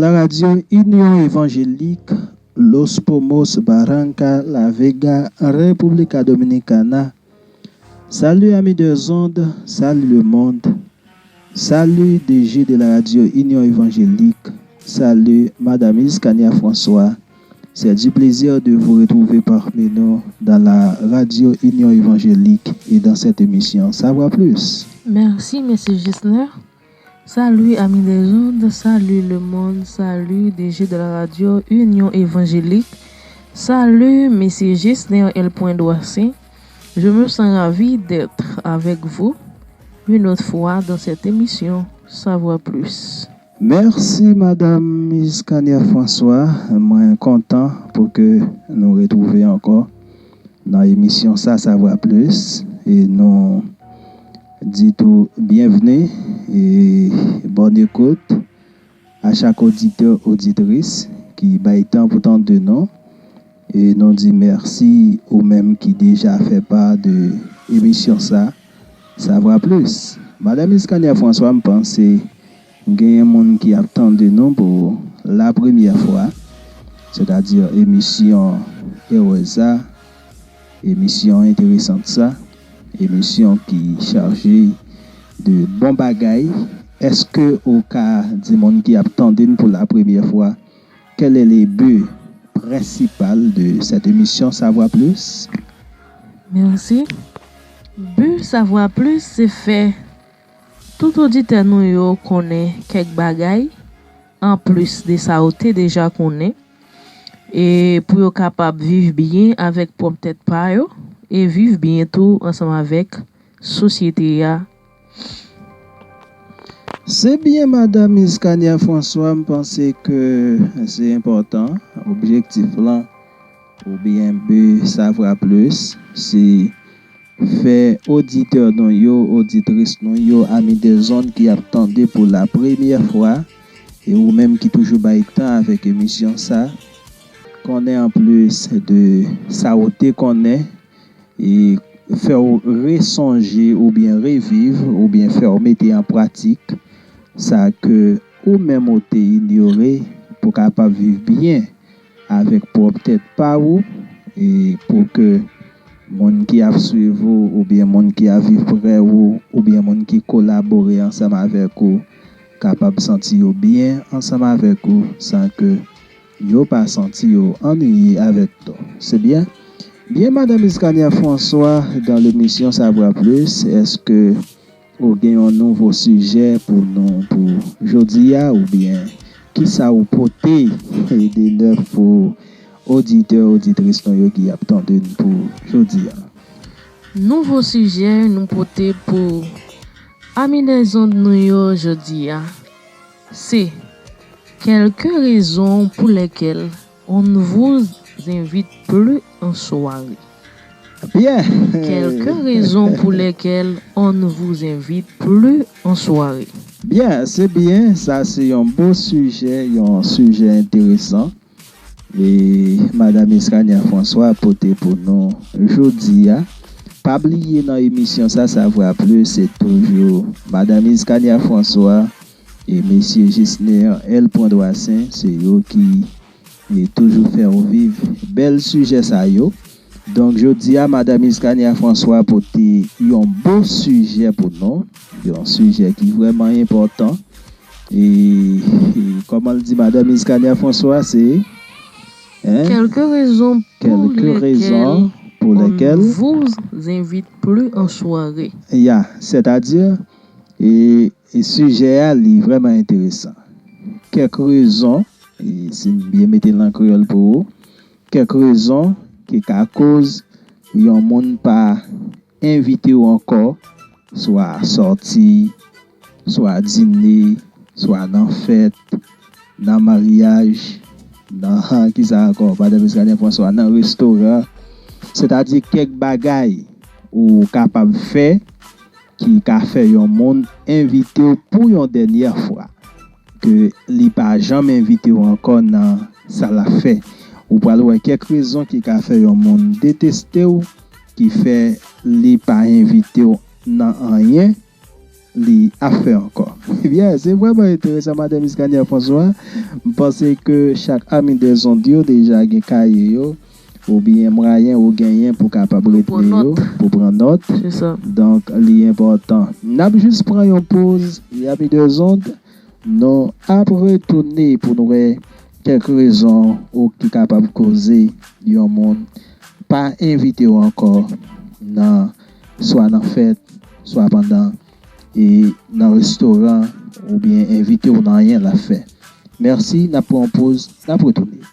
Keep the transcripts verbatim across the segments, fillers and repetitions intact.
La radio Union Évangélique Los Pomos, Barranca La Vega, República Dominicana. Salut amis des ondes, salut le monde. Salut D G de la radio Union Évangélique. Salut Madame Iscania François. C'est du plaisir de vous retrouver parmi nous dans la radio Union Évangélique et dans cette émission Savoir Plus. Merci, Mesye Jesner. Salut amis des ondes, salut le monde, salut D G de la radio Union Évangélique, salut Mesye Jesner L. Doissin. Je me sens ravi d'être avec vous une autre fois dans cette émission Savoir Plus. Mèsi Madanm Iscania François, mwen kontan pou ke nou retwouve ankò nan emisyon sa Savoir Plus e nou di tou byenvni e bòn ekout a chak oditè oditris ki bay tan pou tande nou e nou di mèsi ou menm ki deja fè pa de emisyon sa Savoir Plus. Madanm Iscania François, m panse genyen moun ki ap tande nou pou la premyè fwa, sètadi emisyon erèz sa, emisyon enteresan sa, emisyon ki chaje de bon bagay. Èske ou ka di moun ki ap tande n pou la premyè fwa, quel est le but principal de cette émission Savoir Plus? Mèsi. Bi Savoir Plus se fè tout oditè nou yo konnen kèk bagay anplis de sa yo te deja konnen e pou yo kapab viv byen avèk pwòp tèt pa yo e viv byen tou ansanm avèk sosyete a. Se byen Madanm Iscania François, m panse ke se enpòtan objektif lan oubyen bi Savoir Plus se fè oditè nou yo, oditris nou yo, ami de zòn ki ap tande pou la premyè fwa e ou menm ki toujou bay tan avèk emisyon sa konnen anplis de sa ou te konnen e fè w resonje oubyen reviv oubyen fè w mete an pratik sa ke ou menm ou te inyore pou kapab viv byen avèk pwòp tèt pa ou e pou ke moun ki ap swiv ou oubyen moun ki ap viv prè ou oubyen moun ki kolabore ansanm avèk ou kapab santi yo byen ansanm avèk ou san ke yo pa santi yo annuiye avèk nou. Se byen? Byen, Madanm Iscania François, dans l'émission Savoir Plus, èske ou gen yon nouvo sijè pou nou pou jodi a oubyen kisa ou pote de nèf pou oditè oditris nou yo ki ap tande n pou jodi a? Nouvo sijè nou pote pou ami de zòn nou yo jodi a se quelques raisons pour lesquelles on ne vous invite plus en soirée. Byen. Quelques raisons pour lesquelles on ne vous invite plus en soirée. Byen, se byen, sa se yon bon sijè, yon sijè enteresan. E Madanm Iscania François pote pou nou jodi a. Pa bliye nan emisyon sa Savoir Plus, se toujou Madanm Iscania François e Mesye Jesner L. Doissin, se yo ki e toujou fè w viv bèl sijè sa yo. Donk, jodi a, Madanm Iscania François pote yon bon sijè pou nou, yon sijè ki vrèman enpòtan. E, e kòman l di Madanm Iscania François, se hein? Quelques raisons pour Quelques raisons lesquelles pour on lesquelles ne vous invite plus en soirée. Ya, sètadi, e, e sijè a, li vrèman enteresan. Kèk rezon, e si n byen mete l an kreyòl pou ou, kèk rezon ki ka koz yon moun pa envite w ankò, swa sòti, swa dine, swa nan fèt, nan maryaj, nan kisa ankò, Madanm Iscania François, nan restoran. Sètadi kèk bagay ou kapab fè ki ka fè yon moun envite w pou yon dènyè fwa, ke li pa janm envite w ankò nan sa l ap fè. Ou pral wè kèk rezon ki ka fè yon moun deteste w, ki fè li pa envite w nan anyen, li ap fè ankò. Ebyen, se vrèman enteresan, Madanm Iskania François. M panse ke chak ami des ondes yo deja gen kaye yo, oubyen mwayen ou genyen pou kapab retni yo, pou pran nòt. Se sa. Donk, li enpòtan. N ap jis pran yon poz, ami des ondes. Nou ap retounen pou nou wè kèk rezon ou ki kapab koze yon moun pa envite w ankò nan, swa nan fèt, swa pandan, e nan restoran, oubyen envite w nan anyen l ap fè. Mèsi, n ap pran yon poz, n ap retounen.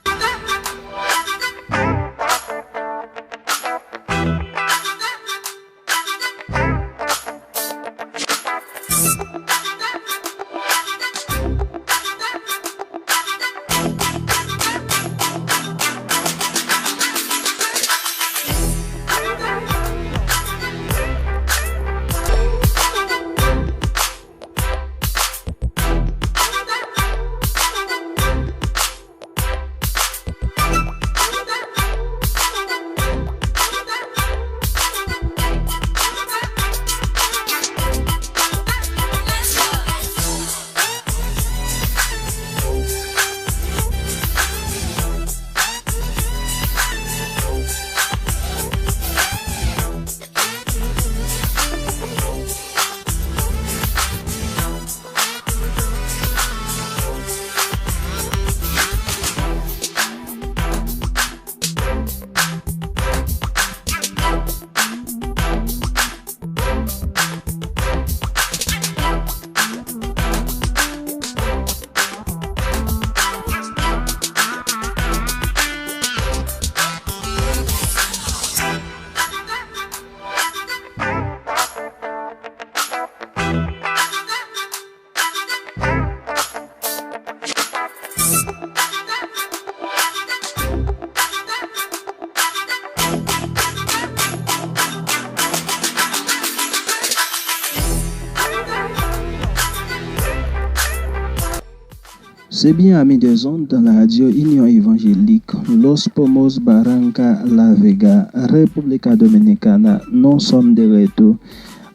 Se byen, ami des ondes, dans la radio Union Évangélique Los Pomos Barranca La Vega, República Dominicana, nous sommes de retour.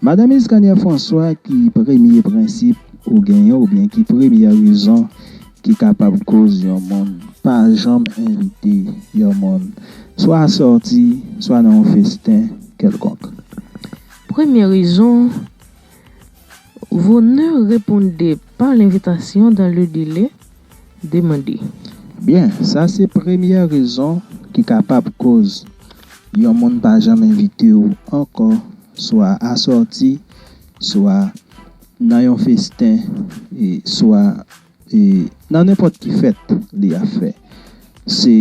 Madanm Iskania François, ki premye prensip ou genyen, oubyen ki premye rezon ki kapab koz yon moun pa janm envite yon moun, swa sòti, swa nan yon festen kèlkonk? Premye rezon, vous ne répondez pas à l'invitation dans le délai demandé. Byen, sa se premye rezon ki kapab koz yon moun pa janm envite w ankò, swa a sòti, swa nan yon festen, e swa, e nan nenpòt ki fèt li ap fè. Se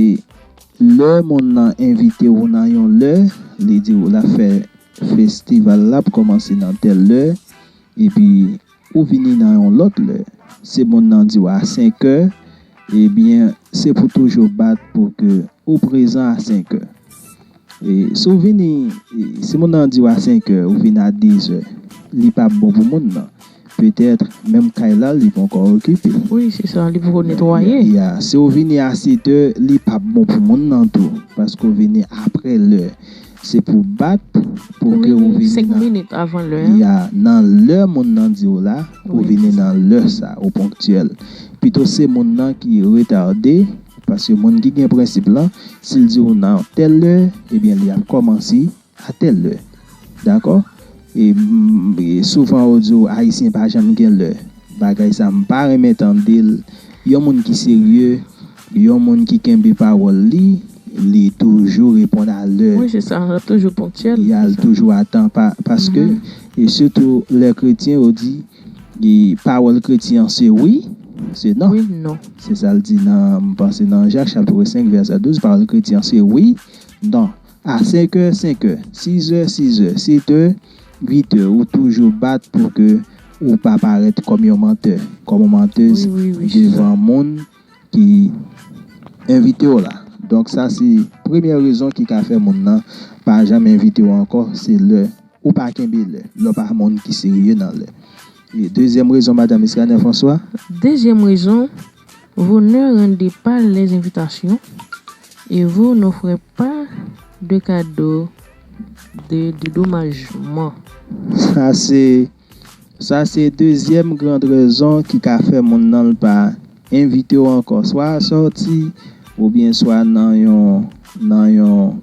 lè moun nan envite w nan yon lè, li di w l ap fè festival la ap kòmanse nan tèl lè, epi ou vini nan yon lòt lè. Se moun nan di w a senk è, ebyen, se pou toujou bat pou ke ou prezan a senk è. E, si w vini, e, si moun nan di w a senk è, ou vin a de zè, li p ap bon pou moun nan. Petèt, menm kay la, li poko okipe. Wi, se sa, li poko netwaye. Ya, ya, si w vini a sèt è, li p ap bon pou moun nan tou, paske w vini apre lè. Se pou bat pou ke ou vini senk minit avan lè a. Ya, nan lè moun nan di w la, ou vini nan lè sa, ou ponktyèl. Pito se moun nan ki retade, paske moun ki gen prensip lan, si l di w nan tèl lè, ebyen, li ap kòmanse a tèl lè. Dakò? E, mm, e souvan yo di w, Ayisyen pa janm gen lè. Bagay sa, m pa renmen tande l. Yon moun ki serye, yon moun ki kenbe pawòl li, li toujou reponn a lè. Wi, se sa, l ap toujou ponktyèl. Y al toujou a tan, pa, paske, e sitou lè kretyen, yo di, e pawòl kretyen an se wi, se non. Wi, non. Se sa l di nan, m panse nan Jak, chapit senk, vèsè douz, pawòl kretyen an se wi, non. A senk è, senk è, sis è, sis è, sèt è, uit è, ou toujou bat pou ke ou pa parèt kòm yon mantè, kòm yon mantèz devan moun ki envite w la. Donk, sa se premyè rezon ki ka fè moun nan pa janm envite w ankò, se lè ou pa kenbe lè, lè w pa moun ki serye nan lè. E dezyèm rezon, Madanm Iskania François? Deuxième raison, vous ne rendez pas les invitations et vous n'offrez pas de cadeau de dédommagement. Sa se Sa se dezyèm gran rezon ki ka fè moun nan l pa envite w ankò, swa sòti, oubyen swa nan yon, nan yon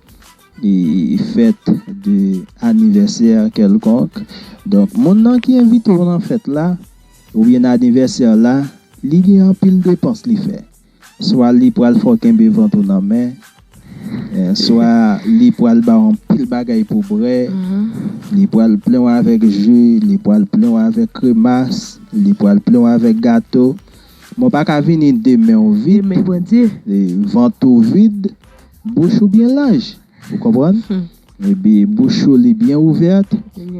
e, fèt de anivèsè kèlkonk. Donk, moun nan ki envite w nan fèt la, oubyen nan anivèsè la, li gen anpil depans li fè. Swa li pral fè w kenbe vant ou nan men, eh, swa li pral ba w anpil bagay pou bwè, li pral plen w avèk ji, li pral plen w avèk kremas, li pral plen w avèk gato. Mwen pa ka vini de men w vid, Demen, Bondye. E vant ou vid, bouch ou byen laj. Ou konprann? Epi bouch ou li byen ouvèt,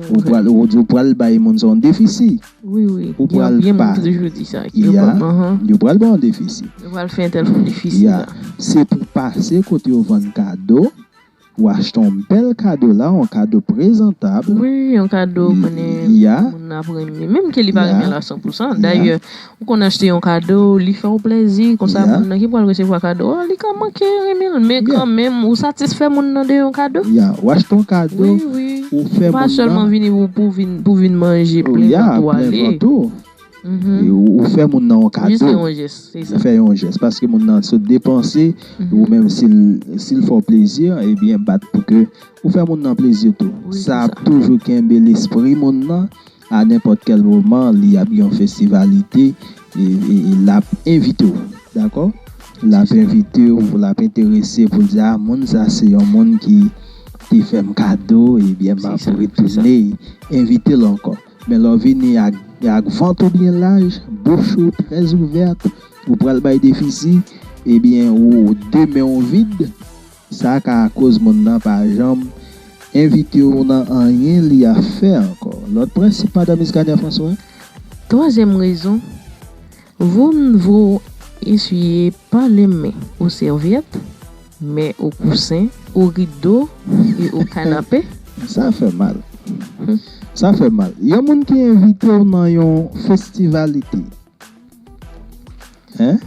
ou pral, ou di ou pral bay moun sa yon defisi. Wi, wi. Ou pral pa. Gen anpil moun ki toujou di sa. Yo pral, yo pral ba w yon defisi. Yo pral fè entèl fè yon defisi la. Se pou pase kote yo vann kado, ou achte yon bèl kado la, yon kado prezantab. Wi, yon kado konnen moun nan ap renmen. Menm ke li pa renmen la san pou san. Dayè, ou konn achte yon kado, li fè w plèzi, konsa moun nan ki pral resevwa kado a, li ka manke renmen l, men kanmenm, ou satisfè moun nan de yon kado. Ya, ou achte yon kado, ou fè moun nan. Ou pa sèlman vini pou, pou vin, pou vin manje plen vant ou ale. E ou, ou fè moun nan yon kado. Jis fè yon jès, se sa. Fè yon jès, paske moun nan sot depanse, ou menm si l, si l fè w plezi, ebyen, bat pou ke ou fè moun nan plezi tou. Sa ap toujou kenbe lespri moun nan a nenpòt kèl moman, li ap gen yon festivalite, e, e, e l ap envite w, dakò? L ap envite w, l ap enterese pou l di, a, moun sa se yon moun ki te fè m kado, ebyen, m ap retounen envite l ankò. Men lè w vini ak, ak vant ou byen laj, bouch ou trè ouvèt, ou pral bay defisi, ebyen, ou de men w vid, sa ka koz moun nan pa janm envite w nan anyen li ap fè ankò. Lòt prensip, Madanm Iscania François? Twazyèm rezon, vous ne vous essuyez pas les mains aux serviettes, mais aux coussins, aux rideaux et au canapé. Sa fè mal. Sa fè mal. Yon moun ki envite w nan yon festivalite, Hein?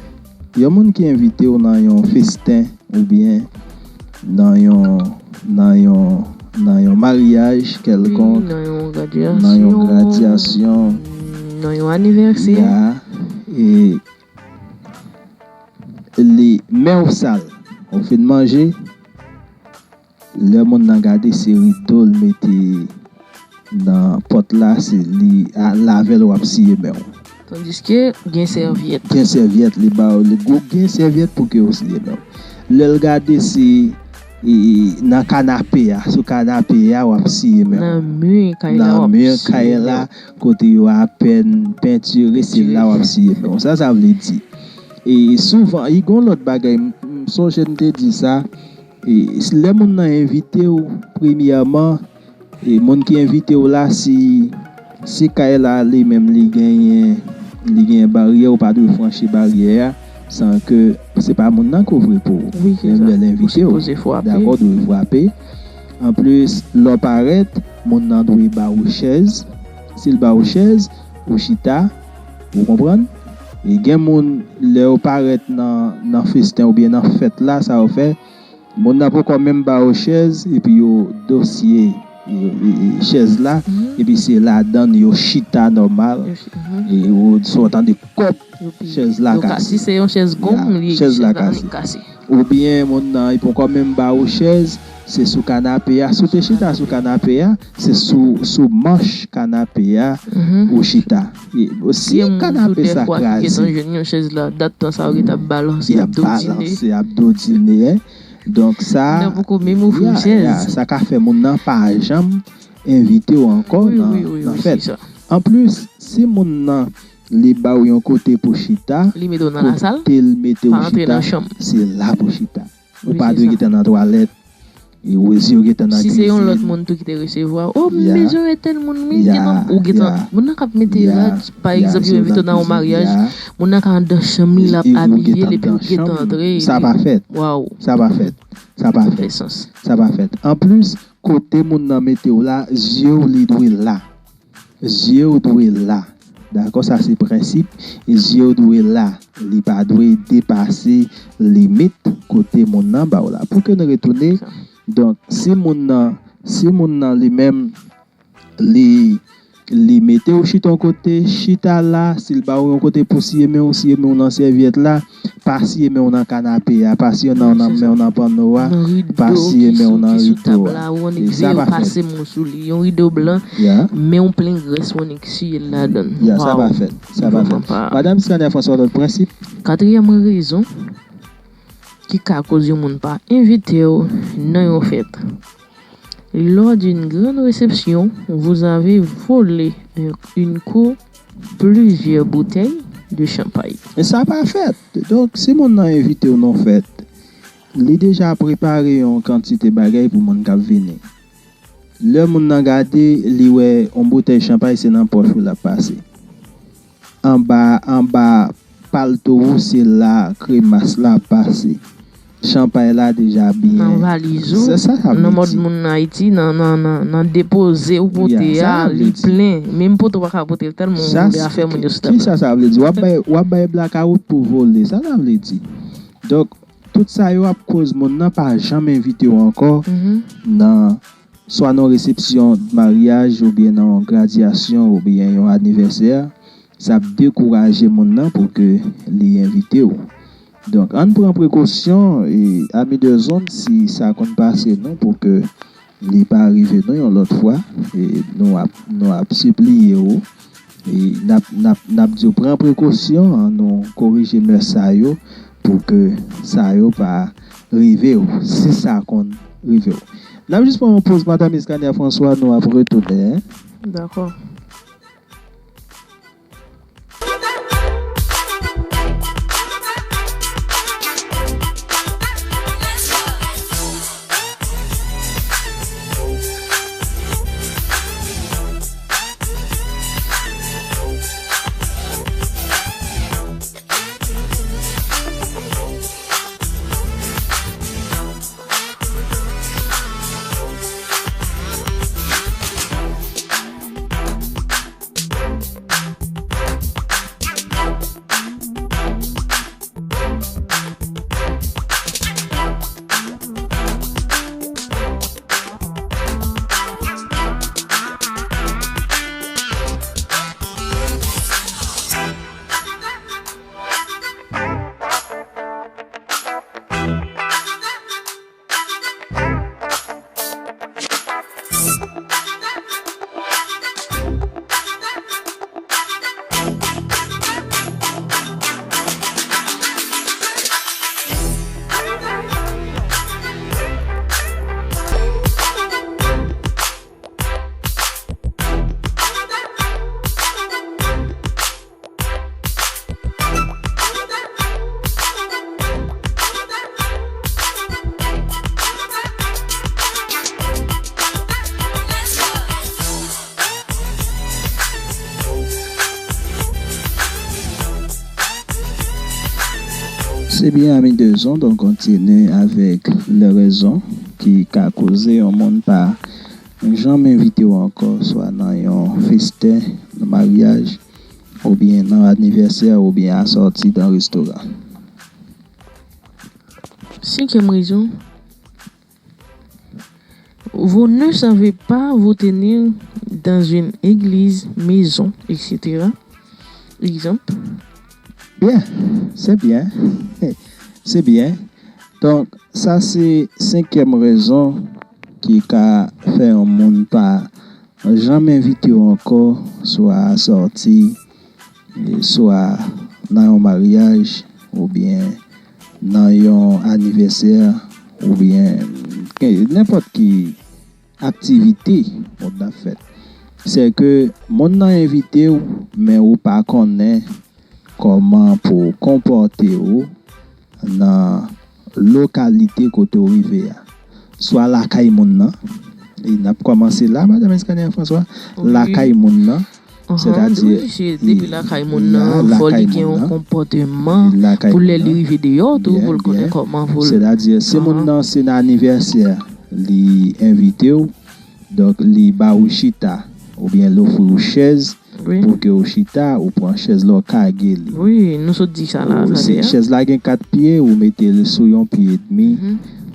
Yon moun ki envite w nan yon festen oubyen nan yon, nan yon, nan yon maryaj kèlkonk, nan yon gradyasyon, nan yon anivèsè, ya, e li men w sal, ou fin manje, lè moun nan gade se rido l mete nan pòt la, se li a, l avè l w ap siye men w. Tandiske gen sèvyèt. Gen sèvyèt, li ba w, li gou, gen sèvyèt pou ke w siye men w. Lè l gade se, e, nan kanape a, sou kanape a w ap siye men w. Nan mi kay la w ap siye men w. Nan mi kay la, kote yo apèn pentire, se la w ap siye men w. Sa, sa vle di. E souvan, e gon lòt bagay, m, m sonje m te di sa, e, lè moun nan envite w, premyèman, e, moun ki envite w la, si, si kay la li menm li genyen, li genyen baryè, ou pa dwe franchi baryè a, san ke se pa moun nan k ouvri pou ou. Wi, se sa. Menm lè l envite w, dakò, w dwe frape. Anplis, lè w parèt, moun nan dwe ba ou chèz. Si l ba ou chèz, ou chita, ou konprann? E gen moun, lè yo parèt nan, nan festen oubyen nan fèt la, sa yo fè, moun nan poko menm ba yo chèz, epi yo dosye, e, e, e, chèz la, epi se ladann yo chita nòmal, e yo, si w tande kòb, chèz la kase. Si se yon chèz gonm, li, chèz la kase. Oubyen moun nan, li poko menm ba ou chèz, se sou kanape a. Si w te chita sou kanape a, se sou, sou manch kanape a ou chita. E, si kanape sa kraze, yon chèz la, dat tan sa yo gentan ap balanse, y ap dodine, y ap dodine, hein. Donk sa, sa ka fè moun nan pa janm envite w ankò nan, nan fèt. Anplis, si moun nan li ba w yon kote pou chita, kote l mete w chita, se la pou chita. Ou pa dwe gentan nan twalèt, e ou, zye w gentan nan kizin. Si se yon lòt moun tou ki te resevwa w, o, m bezwen wè tèl moun, wi, gentan, ou gentan, moun nan k ap mete rad, pa egzanp, yo envite w nan yon maryaj, moun nan ka anndan chanm li, l ap abiye l, epi ou gentan antre. Sa pa fèt. Sa pa fèt. Sa pa fèt. Sa pa fèt. Anplis, kote moun nan mete w la, zye w li dwe la. Zye w dwe la. Dakò, sa se prensip. Zye w dwe la. Li pa dwe depase limit kote moun nan ba w la. Pou ke n retounen, donk, si moun nan, si moun nan li menm, li, li met, Te ou chita yon kote, chita la, si l ba ou yon kote pou siye men w, siye men w nan sèvyèt la, pa siye men w nan kanape a, pa siye nan, nan men w nan panno a, pa siye men w nan rido a. E sa pa fèt. Pase men w sou li, yon rido blan, men w plen grès, w annik siye l ladan l. Ya, sa pa fèt. Sa pa fèt. Madanm Iskania François, lòt prensip. Katriyèm rezon ki ka koz yon moun pa envite w nan yon fèt. Lors d'une grande réception, vous avez volé un, une coupe, plusieurs bouteilles de champagne. E sa pa fèt. Donk, si moun nan envite w nan fèt, li deja prepare yon kantite bagay pou moun k ap vini. Lè moun nan gade, li wè yon boutèy chanpay, se nan pòch ou l ap pase. Anba, anba palto ou, se la kremas la ap pase. Chanpay la deja byen. Nan valiz ou, nan mòd moun Ayiti, nan, nan, nan, nan depoze ou pote a, li plen. Menm poto pa ka pote l tèlman ou vle afè moun yo sou tab la. Kisa sa vle di? W ap bay, w ap bay blakawout pou vole. Sa sa vle di? Donk, tout sa yo ap koz moun nan pa janm envite w ankò nan swa nan yon resepsyon maryaj oubyen nan yon gradyasyon oubyen yon anivèsè, sa ap dekouraje moun nan pou ke li envite w. Donk, ann pran prekosyon, e, ami de zòn, si sa konn pase nou, pou ke li pa rive nou yon lòt fwa, e, nou ap, nou ap sipliye w, e, n ap, n ap, n ap di w pran prekosyon, ann nou korije mès sa yo, pou ke sa yo pa rive w, si sa konn rive w. N ap jis pran yon poz, Madanm Iskania François, nou ap retounen. Dakò. Se byen, ami de zòn, donk kontinye avèk lè rezon ki ka koze yon moun pa janm envite w ankò, swa nan yon festen, nan maryaj, oubyen nan anivèsè, oubyen asòti nan restoran. Senkyèm rezon, vous ne savez pas vous tenir dans une église, maison, et cetera. Egzanp. Byen, se byen. Se byen. Donk, sa se senkyèm rezon ki ka fè yon moun pa janm envite w ankò, swa sòti, swa nan yon maryaj, oubyen nan yon anivèsè, oubyen nenpòt ki aktivite moun nan fèt. Sèke moun nan envite w, men ou pa konnen kòman pou w konpòte w nan lokalite kote w rive a. Swa lakay moun nan, e n ap kòmanse la, Madanm Iskania François, lakay moun nan, sètadi, depi lakay moun nan, fò li gen yon konpòteman pou lè li rive deyò tou, pou l konnen kòman pou l. Sètadi, si moun nan se nan anivèsè li envite w, donk li ba ou chita, oubyen l ofri w chèz, pou ke w chita, ou pran chèz la, w kage li. Wi, nou sot di sa la, sa deja. Chèz la gen kat pye, ou mete l sou yon pye edmi,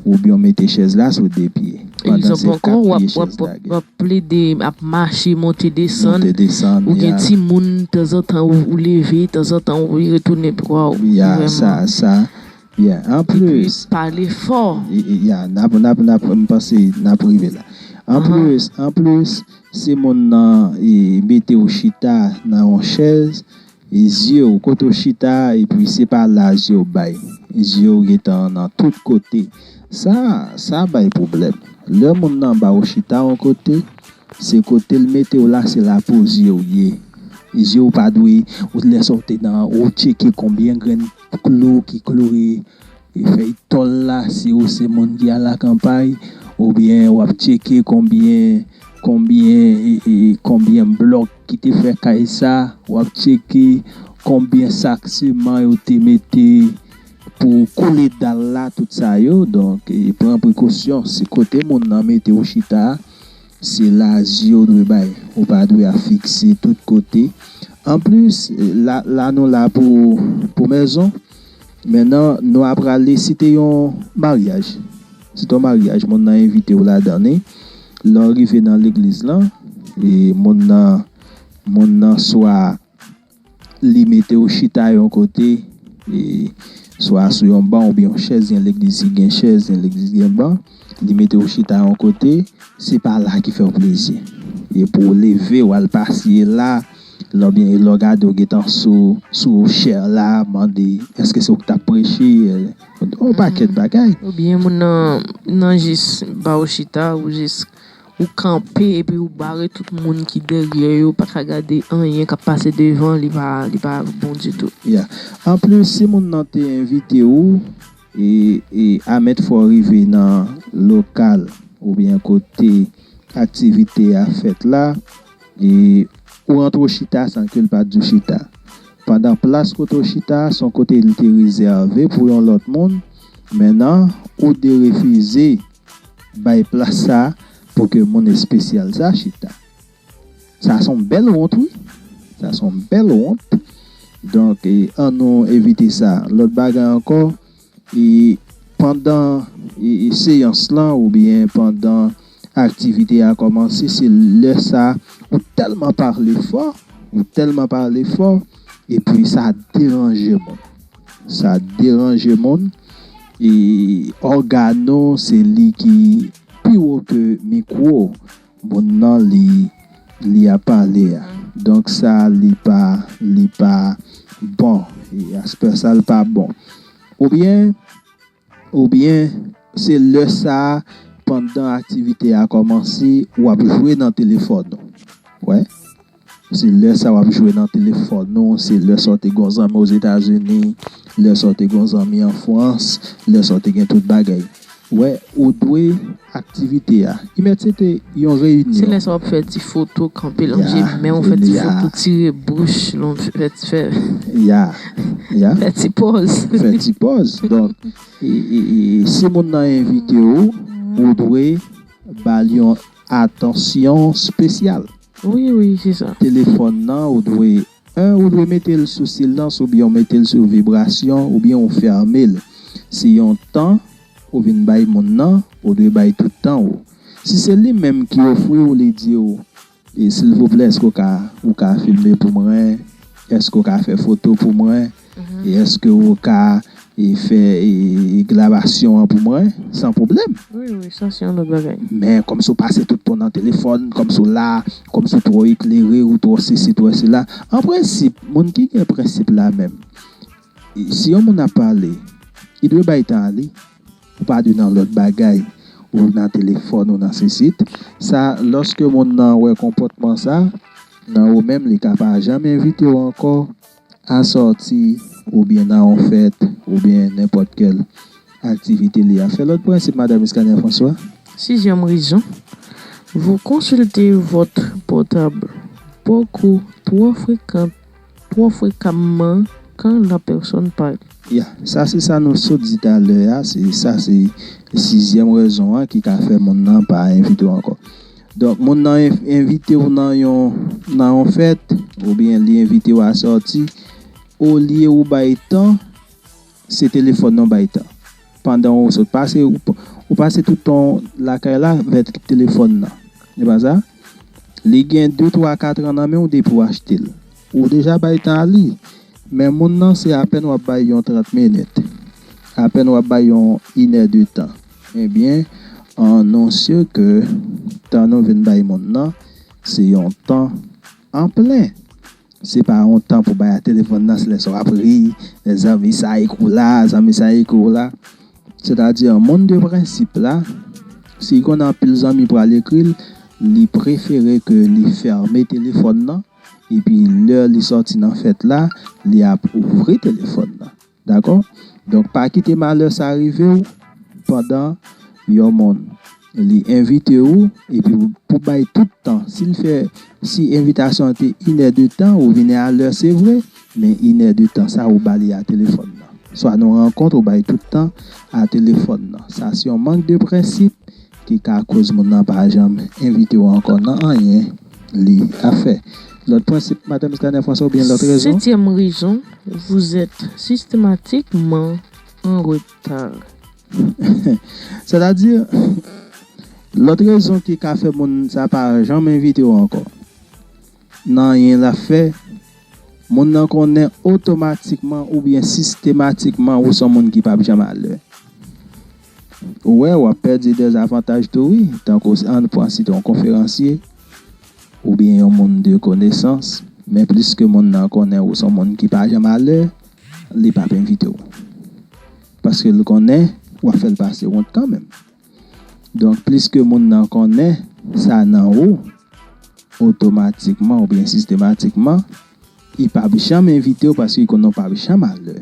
oubyen w mete chèz la sou de pye. Pandan se kat pye chèz la gen. W ap plede ap mache, monte, desann. Monte, desann, ou gen timoun, tanzantan ou, ou leve, tanzantan ou retounen pou w. Ya, sa, sa. Byen, anplis. Epi pale fò. Ya, n ap, n ap, n ap, m panse n ap rive la. Anplis, anplis, se moun nan e, mete w chita nan yon chèz, e zye w, kote w chita, epi se pa la zye w bay. Zye w gentan nan tout kote. Sa, sa bay pwoblèm. Lè moun nan ba w chita yon kote, se kote l mete w la, se la pou zye w ye. Zye w pa dwe, ou lè sa w te nan, ou tcheke konbyen grenn klou ki kloure e fèy tòl la, si ou se moun ki al akanpay, oubyen w ap tcheke konbyen, konbyen, e, e, konbyen blòk ki te fè kay sa, w ap tcheke konbyen sak siman yo te mete pou koule dal la, tout sa yo. Donk, e, pran prekosyon, si kote moun nan mete w chita a, se la zye w dwe bay. Ou pa dwe ap fikse tout kote. Anplis, la, la nou la pou, pou mezon. Mentnan, nou ap prale, si te yon maryaj. Si te yon maryaj, moun nan envite w ladan li. Lè w rive nan legliz lan, e moun nan, moun nan swa li mete w chita yon kote, e swa sou yon ban oubyen yon chèz, gen legliz ki gen chèz, gen legliz ki gen ban, li mete w chita yon kote, se pa la ki fè w plezi. E pou w leve, w al pasye la, lè w byen, lè w gade, w gentan sou, sou chè la, mande, èske se ou ki t ap preche? Yon pakèt bagay. Oubyen moun nan, nan jis ba w chita, ou jis ou kanpe epi ou bare tout moun ki dèyè yo, pa ka gade anyen k ap pase devan, li pa, li pa bon ditou. Ya. Anplis, si moun nan te envite w, e, e a mèt fò rive nan lokal oubyen kote aktivite a fèt la, e ou rantre w chita san ke l pa di w chita. Pandan plas kote w chita, se yon kote li te rezève pou yon lòt moun, mentnan, ou derefize bay plas sa pou ke moun espesyal sa chita. Sa se yon bèl wont, wi. Sa se yon bèl wont. Donk, e, ann nou evite sa. Lòt bagay ankò, e, pandan, e, e, seyans lan oubyen pandan aktivite a kòmanse, se lè sa ou tèlman pale fò, ou tèlman pale fò, epi sa deranje moun. Sa deranje moun. E ògàn nou, se li ki pi wo ke mikwo moun nan li, li ap pale a. Donk sa, li pa, li pa bon. E aspè sa, li pa bon. Oubyen, oubyen, se lè sa, pandan aktivite a kòmanse, w ap jwe nan telefòn ou. Wè. Se lè sa w ap jwe nan telefòn ou, se lè sa w te gen yon zanmi Ozetazini, lè sa w te gen yon zanmi an Frans, lè sa w te gen tout bagay. Wè, ou dwe aktivite a. Imèt se te yon reyinyon. Se lè sa w ap fè ti foto, kanpe lanje men w, fè ti foto, tire bouch, fè, fè, ya, ya, fè ti pòz. Fè ti pòz. Donk, e, e, e, si moun nan envite w, ou dwe ba l yon atansyon espesyal. Wi, wi, se sa. Telefòn nan, ou dwe, en, ou dwe mete l sou silans, oubyen ou mete l sou vibrasyon, oubyen ou fèmen l. Si yon tan ou vin bay moun nan, ou dwe bay tout tan ou. Si se li menm ki ofri w, li di w, e, silvouplè, èske w ka, ou ka filme pou mwen? Èske w ka fè foto pou mwen? E èske ou ka, e, fè, e, e, grabasyon an pou mwen, san pwoblèm? Wi, wi, sa se yon lòt bagay. Men kòmsi w pase tout tan w nan telefòn, kòmsi w la, kòmsi w twò eklere, ou twò sesi, twò sela. An prensip, moun ki gen prensip la menm, e, si yon moun ap pale, li dwe bay tan a li. Ou pa dwe nan lòt bagay, ou nan telefòn, ou nan sesi. Sa, lòske moun nan wè konpòtman sa, nan ou menm, li ka pa janm envite w ankò a sòti, oubyen nan yon fèt, oubyen nenpòt kèl aktivite li ap fè. Lòt prensip, Madanm Iskania François. Sixième raison, vous consultez votre portable beaucoup trop fréquent, trop fréquemment quand la personne parle. Ya, sa se sa nou sot di talè a, se, sa se sizyèm rezon an ki ka fè moun nan pa envite w ankò. Donk, moun nan en-, envite w nan yon, nan yon fèt, oubyen li envite w a sòti, olye ou bay tan, se telefòn nan w bay tan. Pandan ou sot pase, ou, Ou pase tout tan w lakay la avèk telefòn nan. Se pa sa? Li gen de, twa, kat an nan men w depi w achte l. Ou deja bay tan a li. Men moun nan, se apèn w ap bay yon trant minit. Apèn w ap bay yon inè de tan. Ebyen, annonsye ke tan nou vin bay moun nan, se yon tan an plen. Se pa yon tan pou bay a telefòn nan, se lè sa w ap ri, zanmi sa ekri w la, zanmi sa ekri w la. Sètadi, moun de prensip la, si l konnen anpil zanmi pral ekri l, li prefere ke li fèmen telefòn nan, epi lè li sòti nan fèt la, li ap ouvri telefòn nan. Dakò? Donk, pa kite malè sa rive w pandan yon moun li envite w, epi pou bay tout tan. Si l fè, si envitasyon an te inè de tan, ou vini a lè, se vre, men inè de tan sa ou ba li a telefòn nan. Swa nou rankontre ou bay tout tan a telefòn nan. Sa se yon mank de prensip ki ka koz moun nan pa janm envite w ankò nan anyen li ap fè. Lòt prensip, Madanm Scanner François, oubyen lòt rezon? Septième raison, vous êtes systématiquement en retard. Sètadi, lòt rezon ki ka fè moun sa pa janm envite w ankò nan anyen l ap fè, moun nan konnen otomatikman oubyen sistematikman ou se yon moun ki p ap janm alè. Ou wè, w ap pèdi de zavantaj tou wi, tankou ann pran site yon konferansye oubyen yon moun de konesans, men pliske moun nan konnen ou se yon moun ki pa janm alè, li p ap envite w. Paske l konnen w ap fè l pase wont kanmenm. Donk, pliske moun nan konnen sa nan ou, otomatikman oubyen sistematikman, li p ap janm envite w paske li konnen w p ap janm alè.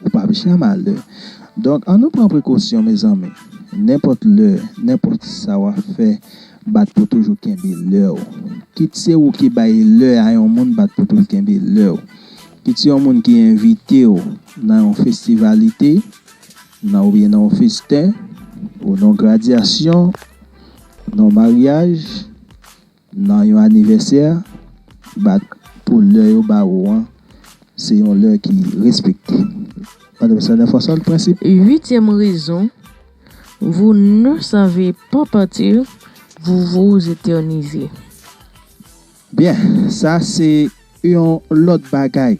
Ou p ap janm alè. Donk, ann nou pran prekosyon, mezanmi. Nenpòt lè, nenpòt sa w ap fè, bat pou toujou kenbe lè w. Kit se ou ki bay lè a yon moun, bat pou toujou kenbe lè w. Kit se yon moun ki envite w nan yon festivalite, nan oubyen nan yon festen, ou nan yon gradyasyon, nan yon maryaj, nan yon anivèsè, bat pou lè yo ba ou an, se yon lè ki respekte. Madanm Scanner François, lòt prensip? Huitième raison, vous ne savez pas partir, vous vous éternisez. Byen, sa se yon lòt bagay.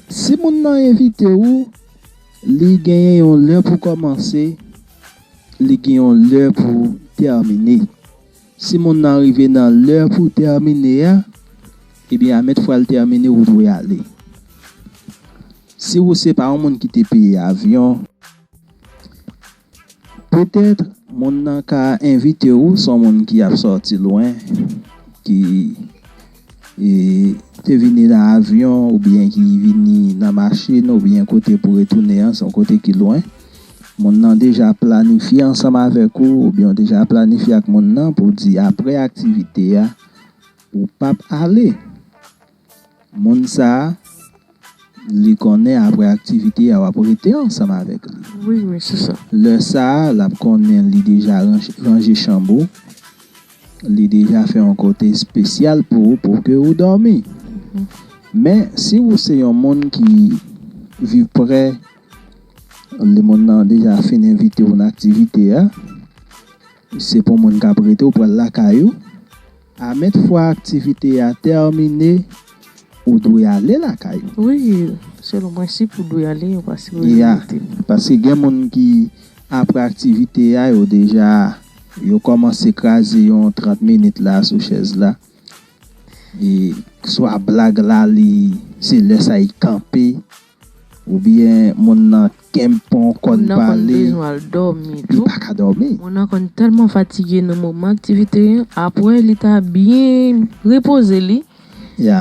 Si moun nan envite w, li genyen yon lè pou kòmanse, li gen yon lè pou tèmine. Si moun nan rive nan lè pou tèmine a, ebyen, a menm fwa l tèmine, ou dwe ale. Si ou se pa yon moun ki te peye avyon, petèt, moun nan ka envite w, se yon moun ki ap sòti lwen, ki, e, te vini nan avyon, oubyen ki vini nan machin, oubyen kote pou retounen an, se yon kote ki lwen. Moun nan deja planifye ansanm avèk ou, oubyen w deja planifye ak moun nan pou di apre aktivite a, ou p ap ale. Moun sa a, li konnen apre aktivite a, w ap rete ansanm avèk li. Wi, wi, se sa. Lè sa a, l ap konnen li deja ranje, ranje chanm ou. Li deja fè yon kote espesyal pou ou, pou ke ou dòmi. Mhm. Men, si ou se yon moun ki viv prè, lè moun nan deja fin envite ou nan aktivite a, se pou moun k ap rete, ou pral lakay ou. A menm fwa aktivite a tèmine, ou dwe ale lakay ou. Wi, selon prensip, ou dwe ale, ou pa sipoze rete. Ya, paske gen moun ki, apre aktivite a, yo deja, yo kòmanse kraze yon trant minit la sou chèz la. E swa blag la, li, se lè sa li kanpe, oubyen moun nan kenbe pa yon kòn pale, li pa ka dòmi. Moun nan konn tèlman fatige nan moman aktivite an, apre li ta byen repoze li,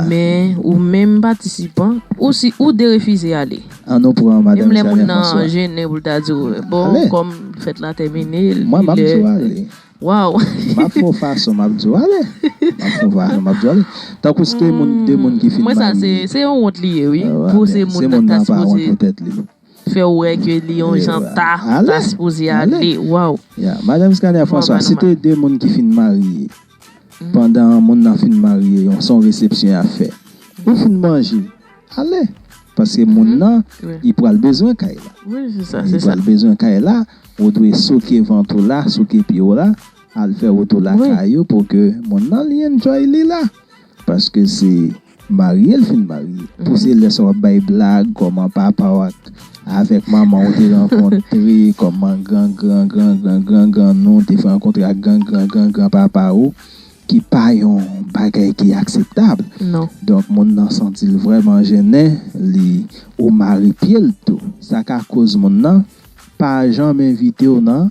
men ou menm patisipan, ou si, ou derefize ale. Ann nou pran Madanm Scanner François. Menm lè moun nan jennen pou l ta di w, bon, kòm fèt la tèmine, li lè. Mwen, m ap di w ale. Waw. M ap fè yon fason, m ap di w ale. M ap fè yon fason, m ap di w ale. Tankou si te moun, de moun ki fin marye. Mwen sa, se, se yon wont li ye, wi. Pou se moun nan ta sipoze fè w wè ke li yon jan ta, ta sipoze ale. Waw. Ya, Madanm Scanner François, si te de moun ki fin marye, pandan moun nan fin marye, yon, se yon resepsyon y ap fè. Ou fin manje, ale. Paske moun nan, li pral bezwen kay la. Li pral bezwen kay la, ou dwe souke vant ou la, souke pye w la, al fè wout ou lakay ou pou ke moun nan li enjoy li la. Paske se marye l fin marye. Pou se lè sa w ap bay blag, kòman papa w ak, avèk manman w te rankontre, kòman gran, gran, gran, gran, gran, gran nou te fè rankontre ak gran, gran, gran, gran papa w, ki pa yon bagay ki akseptab. Donk, moun nan santi l vrèman jennen, li ou mare pye l tou. Sa ka koz moun nan pa janm envite w nan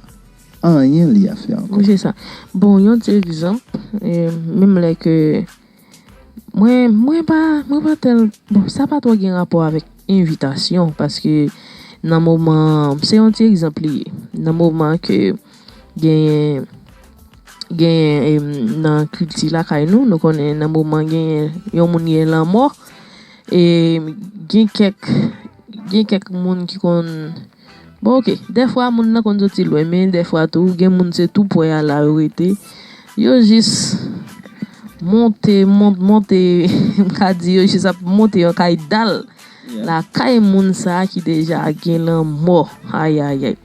anyen li ap fè ankò. Wi, se sa. Bon, yon ti egzanp, e, menm lè ke mwen, mwen pa, mwen pa tèl, bon, sa pa twò gen rapò avèk envitasyon, paske nan moman, se yon ti egzanp li ye. Nan moman ke genyen, genyen, em, nan kilti lakay nou, nou konnen nan moman genyen yon moun gen lanmò, e gen kèk, gen kèk moun ki konn, bon, oke, dèfwa moun nan konn soti lwen, men dèfwa tou, gen moun se tou pwè a la yo rete. Yo jis monte, mont-, monte, m ka di yo jis ap monte yon kay dal lakay moun sa a ki deja gen lanmò. Ayayay.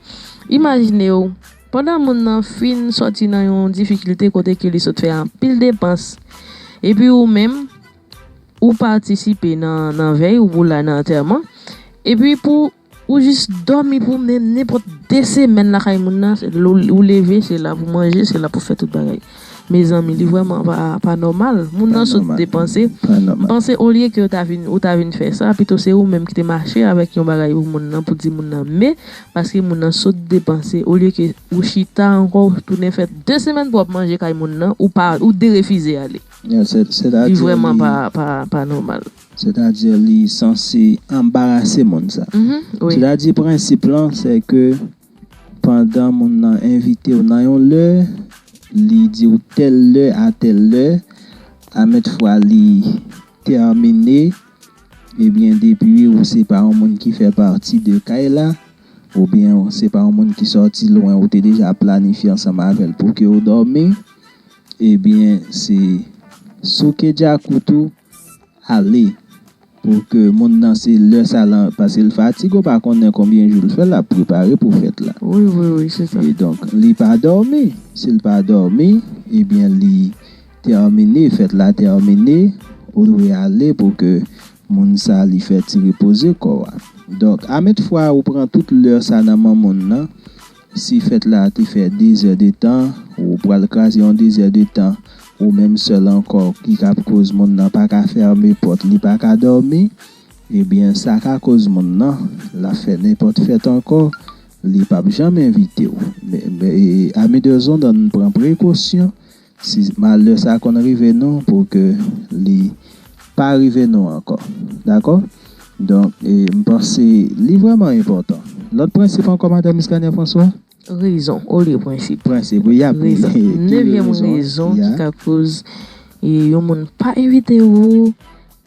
Imajine w, pandan moun nan fin sòti nan yon difikilte kote ke li sot fè anpil depans, epi ou menm, ou patisipe nan, nan vèy, ou la nan antèman, epi pou ou jis dòmi pou menm nenpòt de semèn lakay moun nan, se, ou, ou leve, se la pou manje, se la pou fè tout bagay. Mezanmi, li vrèman pa, pa nòmal. Moun nan sot depanse. M panse, olye ke ou ta vin, ou ta vin fè sa, pito se ou menm ki te mache avèk yon bagay pou moun nan, pou di moun nan, men, paske moun nan sot depanse, olye ke ou chita ankò, ou tounen fè de semèn pou w ap manje kay moun nan, ou pa, ou derefize ale. Li vrèman pa, pa, pa nòmal. Sètadi, li sanse anbarase moun sa. Sètadi, prensip lan, se ke pandan moun nan envite w nan yon lè, li di w tèl lè a tèl lè, a mèt fwa li tèmine, ebyen, depi ou se pa yon moun ki fè pati de kay la, oubyen se pa yon moun ki sòti lwen, ou te deja planifye ansanm avè l pou ke w dòmi, ebyen, se souke djakout ou, ale. Pou ke moun nan se lè sa la, paske l fatige, ou pa konnen konbyen jou l fè l ap prepare pou fèt la. Wi, wi, wi, se sa. E donk, li pa dòmi. Si l pa dòmi, ebyen, li tèmine, fèt la tèmine, ou dwe ale pou ke moun sa li fè ti repoze kò a. Donk, a mèt fwa ou pran tout lè sa nan men moun nan, si fèt la te fè de zè de tan, ou pral kraze yon de zè de tan, ou menm sèl ankò ki k ap koz moun nan pa ka fèmen pòt, li pa ka dòmi, ebyen, sa ka koz moun nan, l ap fè nenpòt fèt ankò, li p ap janm envite w. Men, men, e, ami de zond, ann pran prekosyon, si malè sa konn rive nou, pou ke li pa rive nou ankò. Dakò? Donk, e, m panse li vrèman enpòtan. Lòt prensip ankò, Madanm Iskania François? Rezon, olye prensip. Prensip, wi, y ap... Rezon. Nevyèm rezon ki ka koz, e, yon moun pa envite ou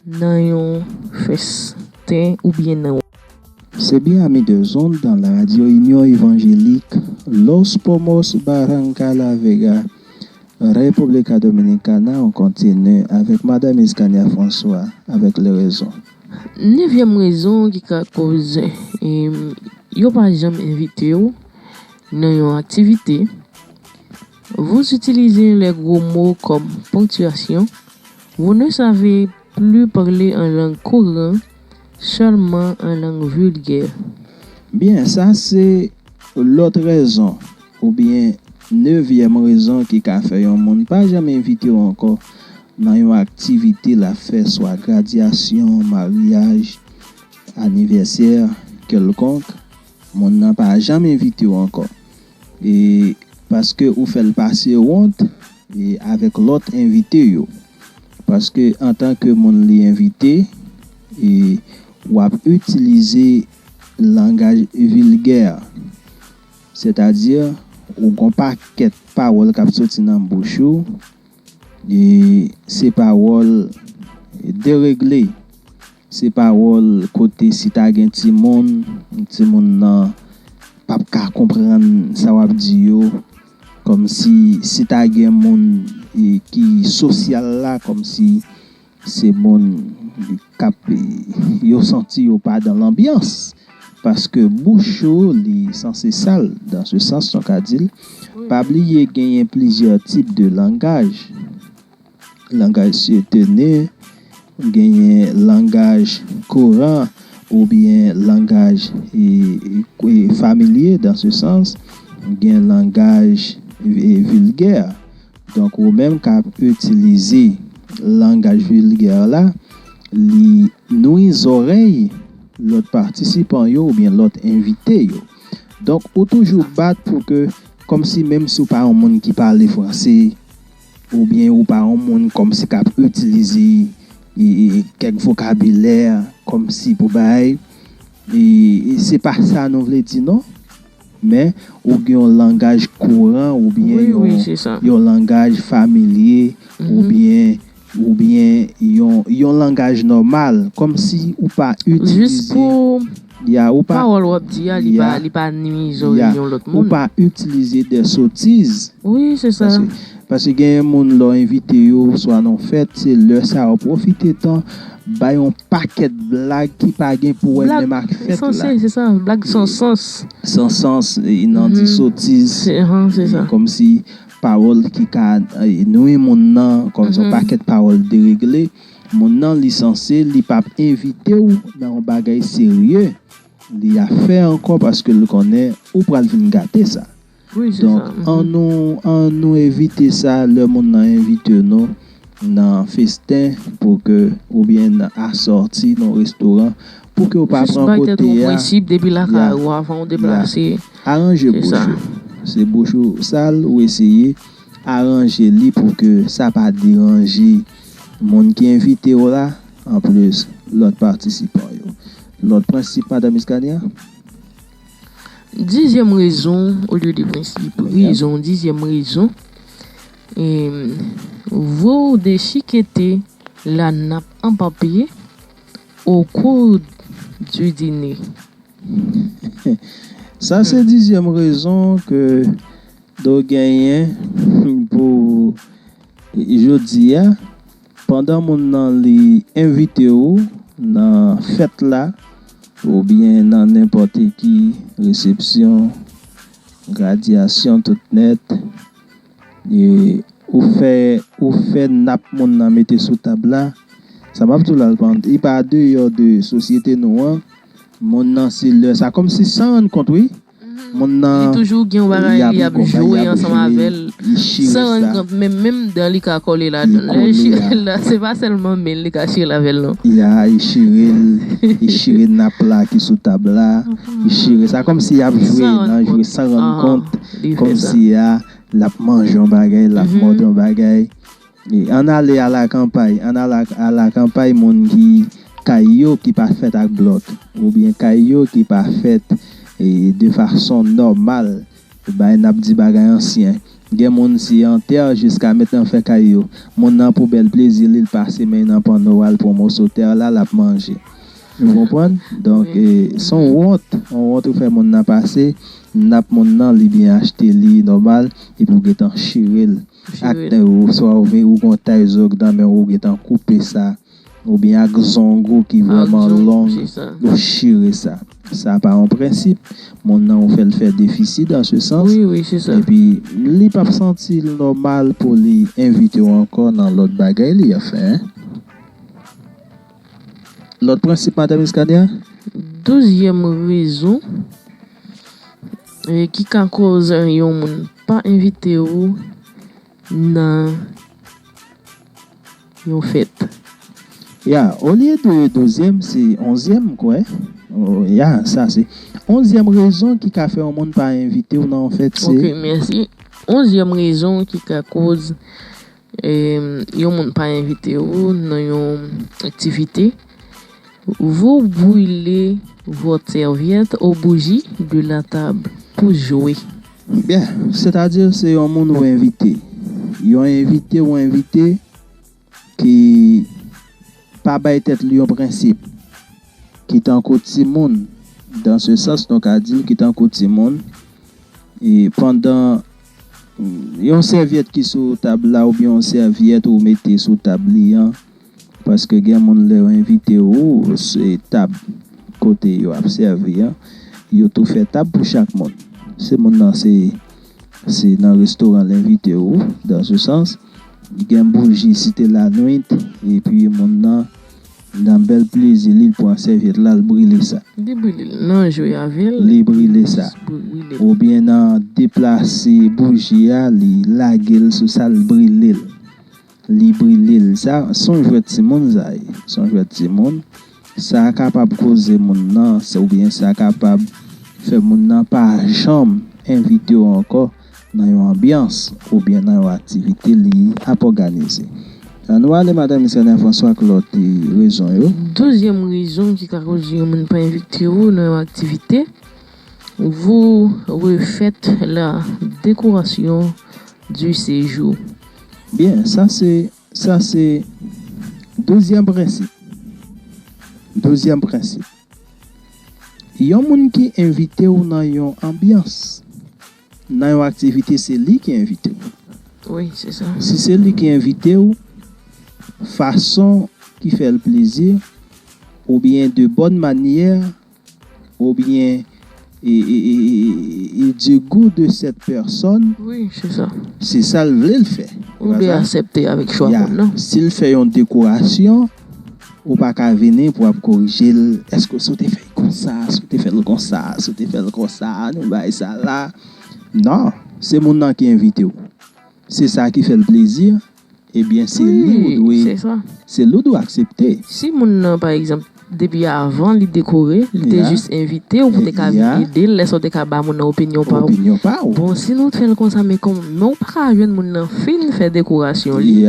nan yon festen oubyen nan... C'est bien, amis de zond, dans la radio Union Évangélique Los Pomos Barranca La Vega, República Dominicana, on continue avec Madame Iskania François avec les raisons. Nevyèm rezon ki ka koz, em, yo pa janm envite w nan yon aktivite. Vous utilisez les gros mots comme ponctuation. Vous ne savez plus parler en langue courante, seulement en langue vulgaire. Byen, sa se lòt rezon, oubyen nevyèm rezon ki ka fè yon moun pa janm envite w ankò nan yon aktivite l ap fè, swa gradyasyon, maryaj, anivèsè kèlkonk, moun nan pa janm envite w ankò. E paske ou fè l pase wont, e avèk lòt envite yo. Paske antanke moun li envite, e w ap itilize langaj vilgè. Sètadi, ou gon pakèt pawòl k ap soti nan bouch ou, e se pawòl deregle. Se pawòl kote si ta gen timoun, timoun nan p ap ka konprann sa w ap di yo. Kòmsi, si ta gen moun, e, ki sosyal la, kòmsi se moun k ap, yo santi yo pa dan lanbyans. Paske bouch ou, li sanse sal, dans ce sens, nou ka di l. Pa bliye genyen plizyè tip de langaj. Langaj soutenir, genyen langaj kouran oubyen langaj e, e, familye, dans ce sens, gen langaj e, vilgè. Donk, ou menm k ap itilize langaj vilgè la, li nwi zòrèy lòt patisipan yo oubyen lòt envite yo. Donk, ou toujou bat pou ke, kòmsi menm si w pa yon moun ki pale franse, oubyen ou pa yon moun kòmsi k ap itilize e, e, kèk vokabilè kòmsi pou bay, e, e se pa sa nou vle di non. Men, ou gen yon langaj kouran oubyen yon, yon langaj familye oubyen, oubyen yon, yon langaj nòmal, kòmsi ou pa itilize, ya, ou pa, pawòl w ap di a, li pa, li pa nwi zòrèy yon lòt moun. Ou pa itilize de sotiz. Wi, se sa. Paske, paske genyen moun, lè w envite yo, swa nan fèt, se lè sa yo pwofite tan, bay yon pakèt blag ki pa gen pou wè menm ak fèt la. Sanse, se sa, blag san sans. San sans, e, nan di sotiz. Se, han, se sa. Kòmsi pawòl ki ka, e, nwi moun nan, kòmsi yon pakèt pawòl deregle. Moun nan, li sanse, li p ap envite w nan yon bagay serye. Li a fè ankò paske l konnen ou pral vin gate sa. Wi, se sa. Donk, an nou, an nou evite sa lè moun nan envite nou nan festen pou ke, oubyen nan asòti, nan restoran, pou ke w pa pran kote a. Jis bay tèt ou yon prensip depi lakay ou avan w deplase. Aranje bouch ou. Se bouch ou sal, ou eseye aranje li pou ke sa pa deranje moun ki envite w la, anplis lòt patisipan yo. Lòt prensip, Madanm Iskania? Dizyèm rezon, olye de prensip, rezon, dizyèm rezon, em, vous déchiquetez la nappe en papier au cours du dîner. Sa se dizyèm rezon ke nou genyen pou jodi a, pandan moun nan li envite w nan fèt la, oubyen nan nenpòt ki resepsyon, gradyasyon, tout nèt, e ou fè, ou fè nap moun nan mete sou tab la, sa m ap di w la, li pa andeyò de sosyete nou an, moun nan se lè sa, kòmsi san rann kont, wi. Moun nan, li toujou gen yon bagay li ap jwe ansanm avè l, san rann kont, menm, menm dan li ka kòle ladan l. Lè l chire l la, se pa sèlman men l li ka chire l avè l non. Ya, li chire l, li chire nap la ki sou tab la, li chire sa kòmsi y ap jwe nan jwe san rann kont, kòmsi a, l ap manje yon bagay, l ap mòde yon bagay. E, ann ale alakanpay, ann ala, alakanpay moun ki kay yo ki pa fèt ak blòk, oubyen kay yo ki pa fèt, e, de fason nòmal. Bay n ap di bagay ansyen. Gen moun se an tè jiska mentnan fè kay yo. Moun nan pou bèl plezi li, l pase men nan panno a, l pran moso tè la, l ap manje. Ou konprann? Donk, e, se yon wont, yon wont ou fè moun nan pase, nap moun nan, li byen achte li nòmal, epi w gentan chire l. Ak, e, ou, swa ou vin, ou gon tay zòg nan men w, ou gentan koupe sa, oubyen ak zong ou ki vrèman long, ou chire sa. Sa pa yon prensip. Moun nan ou fè l fè defisi dans ce sens. Epi, li p ap santi l nòmal pou li envite w ankò nan lòt bagay li ap fè, en. Lòt prensip, Madanm Iskania? Douzyèm rezon, e, ki ka koz yon moun pa envite w nan yon fèt. Ya, olye de douzyèm, se onzyèm, m kwè. O, ya, sa se onzyèm rezon ki ka fè yon moun pa envite w nan yon fèt, se. Ok, mèsi. Onzyèm rezon ki ka koz, em, yon moun pa envite w nan yon aktivite, vous brûlez votre serviette aux bougies de la table pour jouer. Byen, sètadi se yon moun ou envite. Yon envite ou envite ki pa bay tèt li yon prensip, ki tankou timoun, dans ce sens, nou ka di, ki tankou timoun, e pandan, mm, yon sèvyèt ki sou tab la, oubyen yon sèvyèt ou mete sou tab li an, Paske gen moun lè yo envite w, se tab kote yo ap sèvi an, yo tou fè tab pou chak moun. Se moun nan se, se nan restoran l envite w, dans ce sens. Gen bouji Site Lanwit, epi moun nan, nan bèl plezi li, l pran sèvyèt la, l brile sa. Li brile l nan jwe avè l. Li brile sa. Brile. Oubyen nan deplase bouji a, li lage l sou sa, l brile l. Li brile l. Sa, se yon jwèt timoun sa ye. Se yon jwèt timoun. Sa kapab koze moun nan, sa, oubyen sa kapab fè moun nan pa janm envite w ankò nan yon anbyans oubyen nan yon aktivite li ap òganize. Ann nou ale, Madan Miskaner François, ak lòt, e, rezon yo. Dezyèm rezon ki ka koze yon moun pa envite w nan yon aktivite, vous refaites la décoration du séjour. Byen, sa se, sa se douzèm prensip. Douzèm prensip. Yon moun ki envite w nan yon anbyans, nan yon aktivite, se li ki envite w. Wi, se sa. Si se li ki envite w, fason ki fè l plezi, oubyen de bonne manière, oubyen e, e, e, e, e du goût de cette personne, wi, se sa, se sa l vle l fè. Ou dwe aksepte avèk chwa moun nan. Si l fè yon dekorasyon, ou pa ka vini pou ap korije l. Èske si w te fè l konsa, si w te fè l konsa, si w te fè l konsa, nou bay sa la. Non, se moun nan ki envite w. Se sa ki fè l plezi, ebyen, se li ou dwe, se li ou dwe aksepte. Si moun nan, pa egzanp, depi avan li dekore, li te jis envite w pou te ka vin ede l, lè sa w te ka ba moun nan opinyon pa w. Opinyon pa w. Bon, si nou fè l konsa, men kòm, men w pa ka jwenn moun nan fin fè dekorasyon li.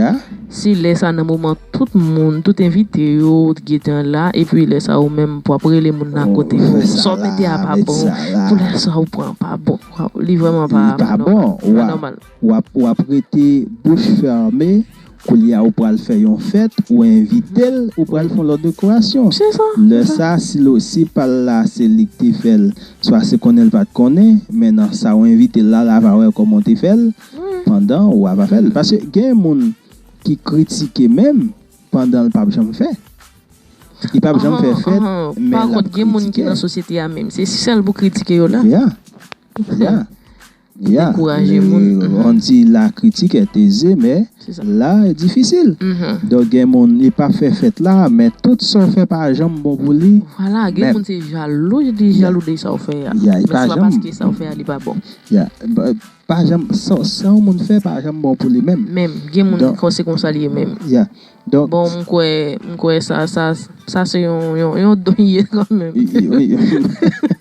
Si lè sa nan moman tout moun, tout envite yo gentan la, epi lè sa ou menm pou ap rele moun nan kote yo, sa w mete a pa bon, pou lè sa ou pran pa bon. Li vrèman pa nòmal. Li pa bon. Pa nòmal. W ap, w ap rete bouch fèmen, koulye a ou pral fè yon fèt, ou envite l, ou pral fè yon lòt dekorasyon. Se sa. Lè sa, si l osi pa l la, se li k te fè l, swa se konnen l pa t konnen, men nan sa w envite l la, l ava wè kòman w te fè l, pandan w ava fè l. Paske gen moun ki kritike menm pandan l p ap janm fè. Li p ap janm fè fèt, men l ap kritike. Pa kont, gen moun ki nan sosyete a menm, se sèl pou kritike yo la. Ya. Ya. Ya. Dekouraje moun. On dit la critique est aisée, mais l'art est difficile. Donk, gen moun, li pa fè fèt la, men tout sa w fè pa janm bon pou li. Vwala, gen moun se jalou, li jalou de sa w fè a. Ya, li pa janm. Men se pa paske sa w fè a, li pa bon. Ya. Pa janm, sa, sa yon moun fè pa janm bon pou li menm. Menm, gen moun se konsa li ye menm. Ya. Donk, bon, m kwè, m kwè sa, sa, sa se yon, yon, yon don ye kanmenm. Wi, wi.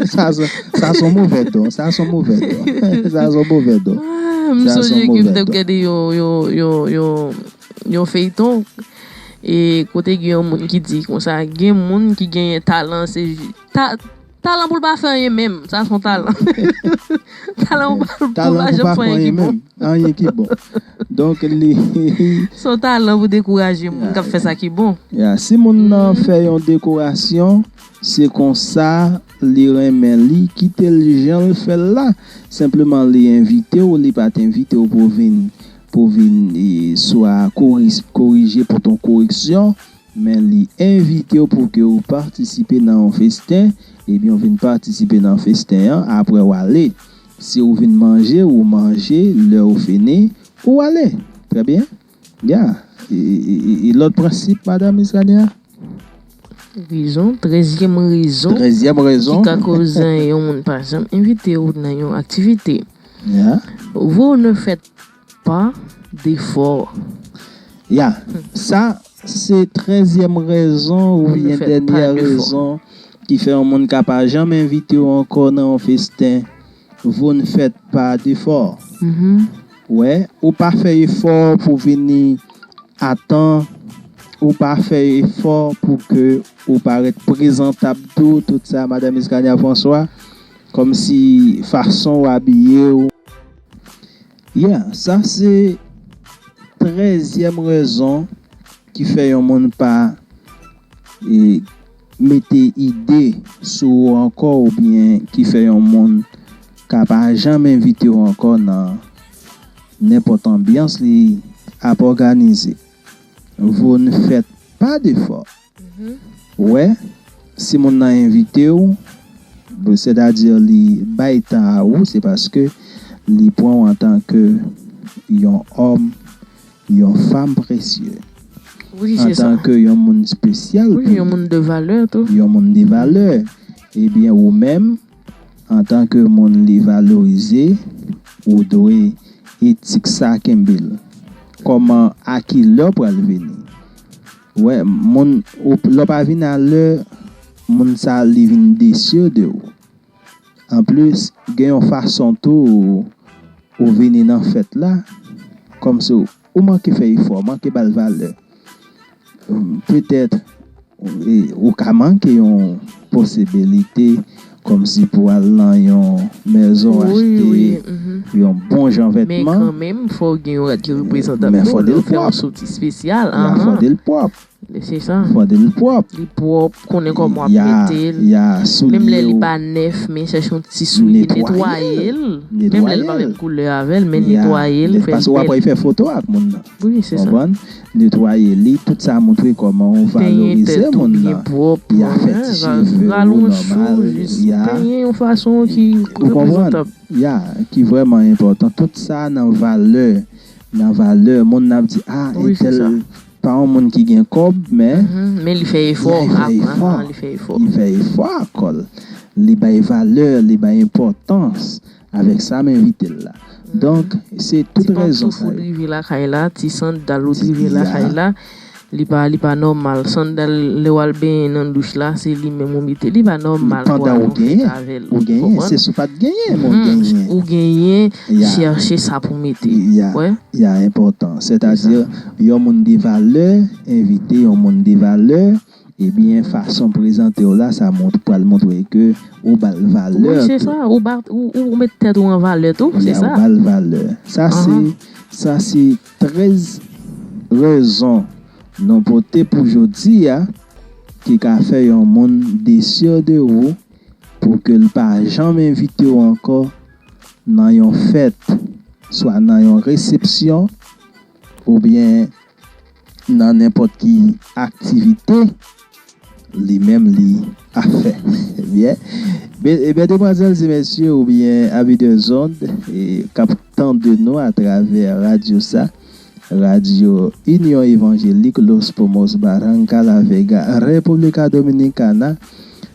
Sa, sa, sa se yon move don. Sa se yon move don. Sa se yon move don. Ah, m sonje ke m t ap gade yon, yon, yon, yon, yon feyton. E kote gen yon moun ki di konsa, gen moun ki genyen talan, se ta-, talan pou l pa fè anyen menm. Sa se yon talan. Talan pou pa, pou pa janm fè anyen ki bon. Anyen ki bon. Donk, li. Se yon talan pou dekouraje moun k ap fè sa ki bon. Ya, si moun nan fè yon dekorasyon, se konsa li renmen li, kite l jan l fè l la. Senpleman, li envite w, li pa t envite w pou vin, pou vin, e, swa kori-, korije, pote yon koreksyon, men li envite w pou ke w patisipe nan yon festen, ebyen, w vin patisipe nan festen an, apre w ale. Si w vin manje, ou manje, lè w fini, ou ale. Trè byen. Ya. E, e, e, e lòt prensip, Madan Miskaner? Rezon, trèzyèm rezon. Trèzyèm rezon. Ki ka koze yon moun pa janm envite w nan yon aktivite. Ya. Vous ne faites pas d'efforts. Ya. Sa, se trèzyèm rezon oubyen dènyè rezon ki fè yon moun ka pa janm envite w ankò nan yon festen. Vous ne faites pas d'efforts. Wè, ou pa fè efò pou vini a tan, ou pa fè efò pou ke ou parèt prezantab tou, tout sa, Madan Miskaner François, kòmsi fason w abiye w. Ya, sa se trèzyèm rezon ki fè yon moun pa, e, mete ide sou ou ankò, oubyen ki fè yon moun ka pa janm envite w ankò nan nenpòt anbyans li ap òganize. Vous ne faites pa defò. Ou wè, si moun nan envite w, sètadi li bay tan a ou, se paske li pran w antanke yon òm, yon fanm presye, Wi, se sa. Antanke yon moun espesyal, Wi, yon moun de valè tou. Yon moun de valè. Ebyen, ou menm, antanke moun li valorize, ou dwe etik sa kenbe l. Kòman, a ki lè w pral vini? Wè, moun, ou, lè w pa vin a lè, moun sa li vin desi de ou. Anplis, gen yon fason tou ou, ou vini nan fèt la, kòmsi ou, ou manke fè efò, manke ba l valè. Petèt, e, ou ka manke yon posibilite, kòmsi pou al nan yon mezon achte yon bon jan vètman. Men kanmenm, fò w gen yon rad ki reprezantab nou, lè w fè yon soti espesyal. Fò de l pwòp. Se sa. Fò de l pwòp. Li pwòp, konnen kòman w ap mete l. Menm lè li pa nèf, men chèche yon ti soulye, netwaye l. Menm lè li pa menm koulè avè l, men netwaye l, fè l bèl. Paske w ap fè foto ak moun nan. Wi, se sa. Netwaye li, tout sa montre kòman w valorize moun nan. Y a fè ti cheve ou nòmal. Penyen yon fason ki reprezantab. Ya, ki vrèman enpòtan. Tout sa nan valè, nan valè, moun nan ap di, a, entèl pa yon moun ki gen kòb, men. Men li fè efò. Li fè efò. Li fè efò ak kò l. Li bay valè, li bay enpòtans. Avèk sa m envite l la. Donk, se tout rezon sa yo. Ti pantouf ou drive lakay la, ti sandal ou drive lakay la. Li pa, li pa nòmal. Sandal, lè w al benyen nan douch la, se li menm ou mete. Li pa nòmal pou al nan fèt avè l. Ou genyen, se si w pa t genyen, men w genyen. Ou genyen, chèche sa pou mete. Wè. Ya, enpòtan. Sètadi, yon moun de valè, envite yon moun de valè, ebyen, fason prezante w la, sa pral montre ke ou ba l valè tou. Wi, se sa. Ou, ou met tèt ou an valè tou, se sa. Ou ba l valè. Sa se, sa se trèz rezon nou pote pou jodi a ki ka fè yon moun desi de ou pou ke l pa janm envite w ankò nan yon fèt, swa nan yon resepsyon, oubyen nan nenpòt ki aktivite li menm li ap fè. Byen. Ebyen, demwazèl e mesye, oubyen avi de zond, k ap tande nou atravè radyo sa, Radyo Inyon Evanjelik Los Pomos Barranca La Vega, República Dominicana,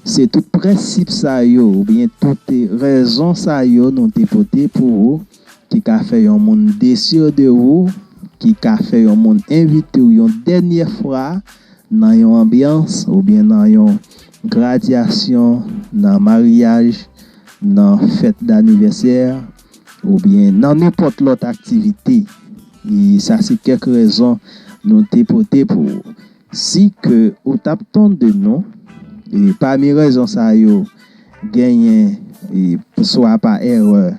se tout prensip sa yo, oubyen tout rezon sa yo nou te pote pou ou, ki ka fè yon moun desi de ou, ki ka fè yon moun envite w yon dènyè fwa nan yon anbyans oubyen nan yon gradyasyon, nan maryaj, nan fèt danivèsè, oubyen nan nenpòt lòt aktivite. E sa se kèk rezon nou te pote pou ou. Si ke ou t ap tande nou, e pami rezon sa yo, genyen, e swa pa erè,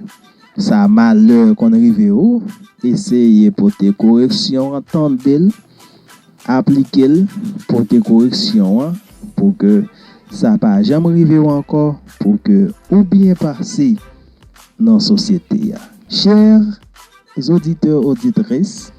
sa malè konn rive ou, eseye pote koreksyon an, tande l, aplike l, pote koreksyon an, pou ke sa pa janm rive w ankò, pou ke ou byen pase nan sosyete a. Chers auditeurs, auditrices,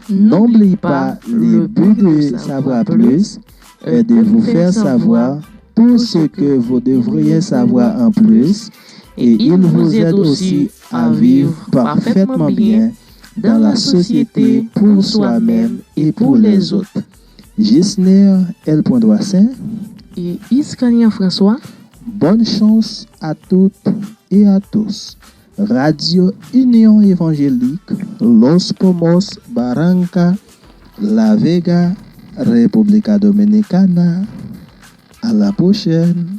n'oubliez pas, le but de Savoir Plus est de vous faire savoir tout ce que vous devriez savoir en plus, et il vous aide aussi à vivre parfaitement bien dans la société, pour soi-même et pour les autres. Gisner L. Droitsaint et Iskania François. Bonne chance à toutes et à tous. Radio Union Évangélique, Los Pomos, Barranca, La Vega, República Dominicana. À la prochaine.